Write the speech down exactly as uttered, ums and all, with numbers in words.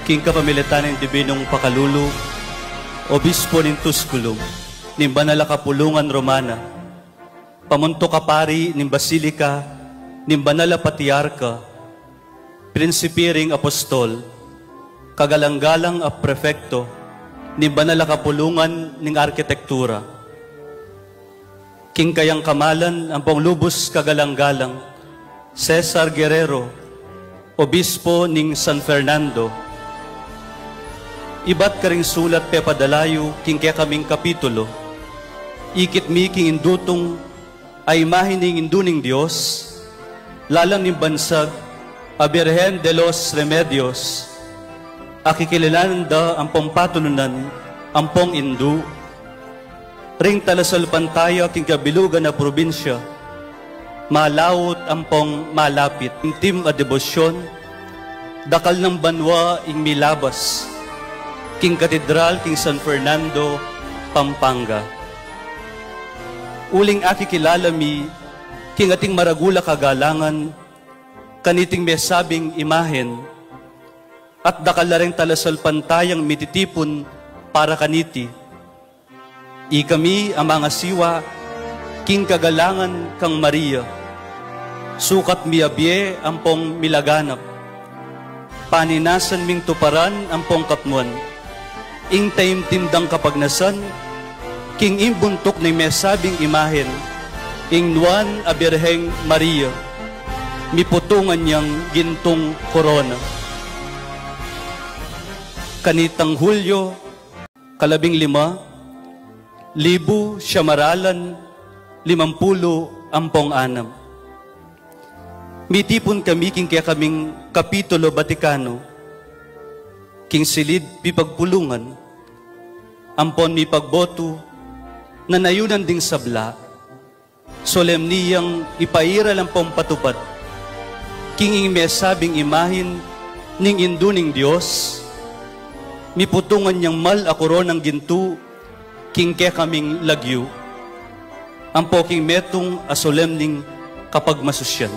King kapamilatan ning Dibinung Pakalulu, Obispo ning Tusculum, ning Banal a Kapulungan Romana, pamuntuk a pari ning Basilika ning Banal a Patriarka, Prinsipe ring Apostol, kagalang-galang a prefekto ning Banal a Kapulungan ning Arkitektura. King kayang kamalan ampong lubus kagalang-galang, Cesar Guerrero, Obispo ning San Fernando. Ibat karing sulat pepadala yu king kekaming kapitulo, ikit mi king indutung a imahe ning Indu ning Dios, lalam ning bansag a Birhen de los Remedios, a kikilalanan da ampong patulunan ampong indu, ring talasalpantaya king kabilugan a probinsya, malaut ampong malapit. Intim a debosyon, dakal nang banua ing milabas king katedral king San Fernando, Pampanga. Uling akikilala mi king ating maragul a kagalangan kaniting mesabing imahen, at dakal la ring talasalpantayang mititipun para kaniti. Ikami a mangasiwa king kagalangan kang Maria, sukat mi a bie ampong milaganap, paninasan ming tuparan ampong katmuan ing taimtim dang kapagnasan king imbuntuk ning mesabing imahen, ing Nuan a Birheng Maria, miputungan yang gintung korona. Kanitang Hulyo, kalabing lima, libu siyam a ralan limampulu ampong anam. Mitipun kami king kekaming Kapitulo Vaticano, king silid pipagpulungan, ampon mipagbotu, nang ayunan ding sabla, solemni yang ipairal ampong patupad king ing mesabing imahen ning Indu ning Dios, miputungan yang mal a koronang gintu king kekaming lagyu, ampo king metung a solemning kapagmasusyan.